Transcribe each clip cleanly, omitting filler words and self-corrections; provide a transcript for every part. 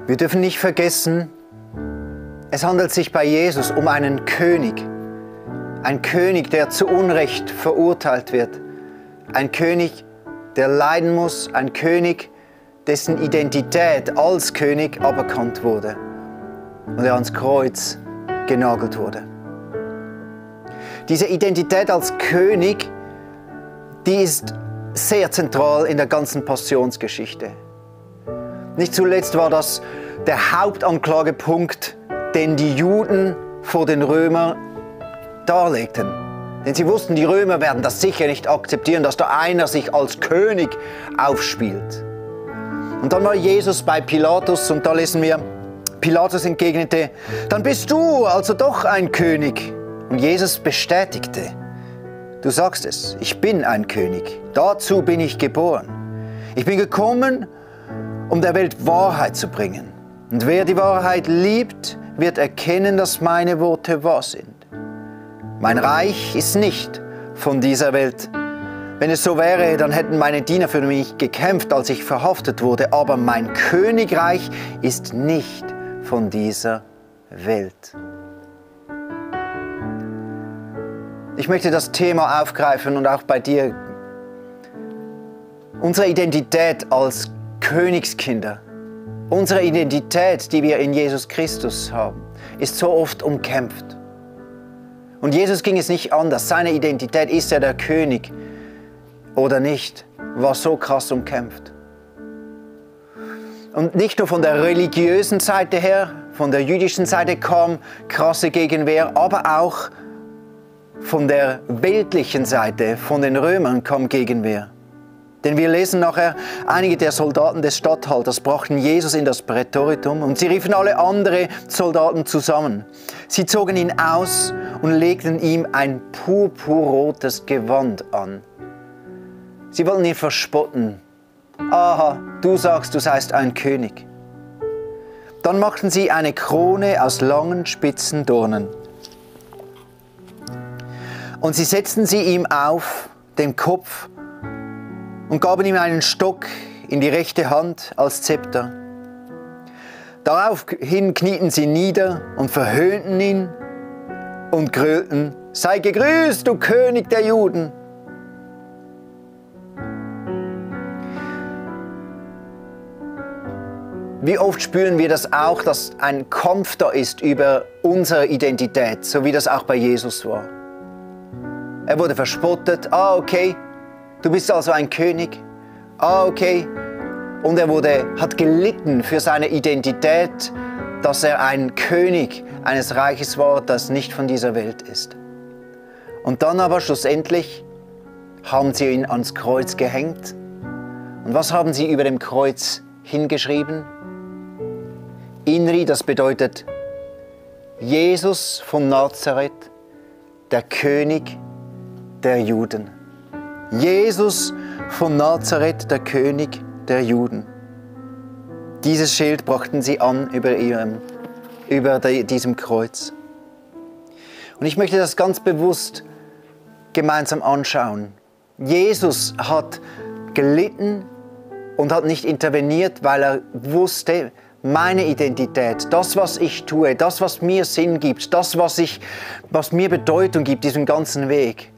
Wir dürfen nicht vergessen, es handelt sich bei Jesus um einen König. Ein König, der zu Unrecht verurteilt wird. Ein König, der leiden muss. Ein König, dessen Identität als König aberkannt wurde. Und der ans Kreuz genagelt wurde. Diese Identität als König, die ist sehr zentral in der ganzen Passionsgeschichte. Nicht zuletzt war das der Hauptanklagepunkt, den die Juden vor den Römern darlegten. Denn sie wussten, die Römer werden das sicher nicht akzeptieren, dass da einer sich als König aufspielt. Und dann war Jesus bei Pilatus und da lesen wir, Pilatus entgegnete, dann bist du also doch ein König. Und Jesus bestätigte, du sagst es, ich bin ein König, dazu bin ich geboren. Ich bin gekommen, um der Welt Wahrheit zu bringen. Und wer die Wahrheit liebt, wird erkennen, dass meine Worte wahr sind. Mein Reich ist nicht von dieser Welt. Wenn es so wäre, dann hätten meine Diener für mich gekämpft, als ich verhaftet wurde. Aber mein Königreich ist nicht von dieser Welt. Ich möchte das Thema aufgreifen und auch bei dir. Unsere Identität als Königskinder, unsere Identität, die wir in Jesus Christus haben, ist so oft umkämpft. Und Jesus ging es nicht anders. Seine Identität, ist er der König oder nicht, war so krass umkämpft. Und nicht nur von der religiösen Seite her, von der jüdischen Seite kam krasse Gegenwehr, aber auch von der weltlichen Seite, von den Römern kam Gegenwehr. Denn wir lesen nachher, einige der Soldaten des Statthalters brachten Jesus in das Prätorium und sie riefen alle anderen Soldaten zusammen. Sie zogen ihn aus und legten ihm ein purpurrotes Gewand an. Sie wollten ihn verspotten. Aha, du sagst, du seist ein König. Dann machten sie eine Krone aus langen, spitzen Dornen. Und sie setzten sie ihm auf den Kopf und gaben ihm einen Stock in die rechte Hand als Zepter. Daraufhin knieten sie nieder und verhöhnten ihn und grölten, sei gegrüßt, du König der Juden. Wie oft spüren wir das auch, dass ein Kampf da ist über unsere Identität, so wie das auch bei Jesus war. Er wurde verspottet, okay, du bist also ein König, okay. Und er hat gelitten für seine Identität, dass er ein König eines Reiches war, das nicht von dieser Welt ist. Und dann aber schlussendlich haben sie ihn ans Kreuz gehängt. Und was haben sie über dem Kreuz hingeschrieben? Inri, das bedeutet Jesus von Nazareth, der König der Juden. Jesus von Nazareth, der König der Juden. Dieses Schild brachten sie an über diesem Kreuz. Und ich möchte das ganz bewusst gemeinsam anschauen. Jesus hat gelitten und hat nicht interveniert, weil er wusste, meine Identität, das, was ich tue, das, was mir Sinn gibt, das, was mir Bedeutung gibt, diesen ganzen Weg,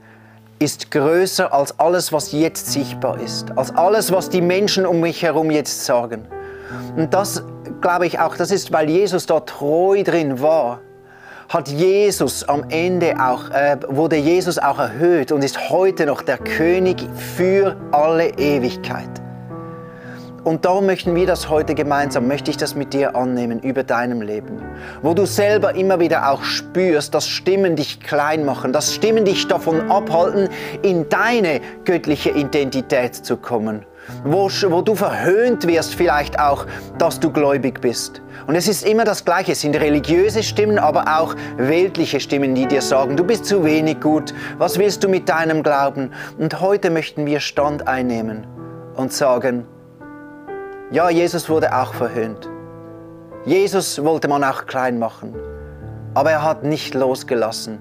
ist größer als alles, was jetzt sichtbar ist, als alles, was die Menschen um mich herum jetzt sagen. Und das, glaube ich auch, das ist, weil Jesus da treu drin war, hat Jesus am Ende auch, wurde Jesus auch erhöht und ist heute noch der König für alle Ewigkeit. Und darum möchten wir das heute gemeinsam, möchte ich das mit dir annehmen über deinem Leben. Wo du selber immer wieder auch spürst, dass Stimmen dich klein machen, dass Stimmen dich davon abhalten, in deine göttliche Identität zu kommen. Wo du verhöhnt wirst vielleicht auch, dass du gläubig bist. Und es ist immer das Gleiche, es sind religiöse Stimmen, aber auch weltliche Stimmen, die dir sagen, du bist zu wenig gut, was willst du mit deinem Glauben? Und heute möchten wir Stand einnehmen und sagen, ja, Jesus wurde auch verhöhnt. Jesus wollte man auch klein machen. Aber er hat nicht losgelassen.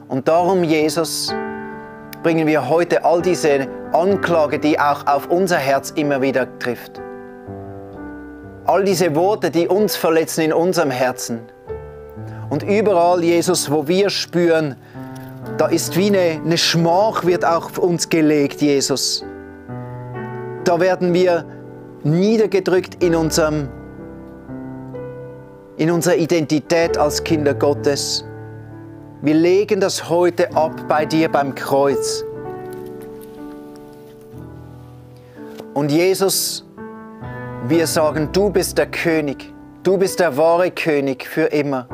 Und darum, Jesus, bringen wir heute all diese Anklage, die auch auf unser Herz immer wieder trifft. All diese Worte, die uns verletzen in unserem Herzen. Und überall, Jesus, wo wir spüren, da ist wie eine Schmach wird auch auf uns gelegt, Jesus. Da werden wir niedergedrückt in unserer Identität als Kinder Gottes. Wir legen das heute ab bei dir beim Kreuz. Und Jesus, wir sagen, du bist der König, du bist der wahre König für immer.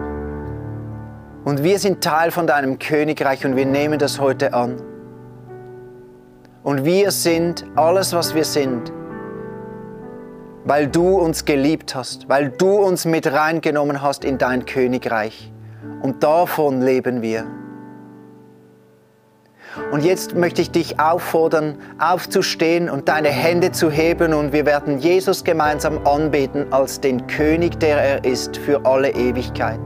Und wir sind Teil von deinem Königreich und wir nehmen das heute an. Und wir sind alles, was wir sind, weil du uns geliebt hast, weil du uns mit reingenommen hast in dein Königreich. Und davon leben wir. Und jetzt möchte ich dich auffordern, aufzustehen und deine Hände zu heben und wir werden Jesus gemeinsam anbeten als den König, der er ist, für alle Ewigkeit.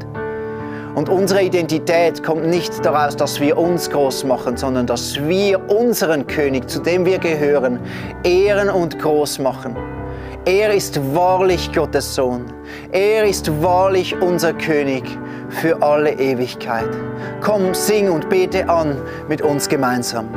Und unsere Identität kommt nicht daraus, dass wir uns groß machen, sondern dass wir unseren König, zu dem wir gehören, ehren und groß machen. Er ist wahrlich Gottes Sohn. Er ist wahrlich unser König für alle Ewigkeit. Komm, sing und bete an mit uns gemeinsam.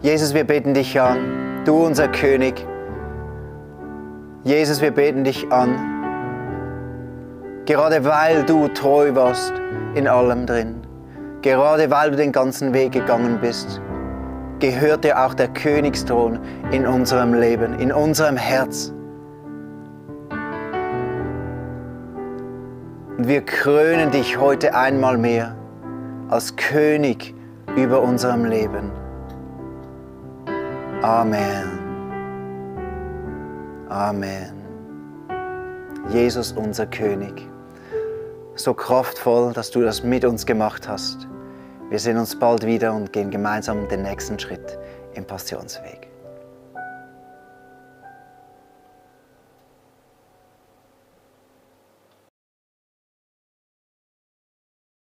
Jesus, wir beten dich an, du unser König. Jesus, wir beten dich an, gerade weil du treu warst in allem drin, gerade weil du den ganzen Weg gegangen bist, gehört dir auch der Königsthron in unserem Leben, in unserem Herz. Und wir krönen dich heute einmal mehr als König über unserem Leben. Amen. Amen. Jesus, unser König. So kraftvoll, dass du das mit uns gemacht hast. Wir sehen uns bald wieder und gehen gemeinsam den nächsten Schritt im Passionsweg.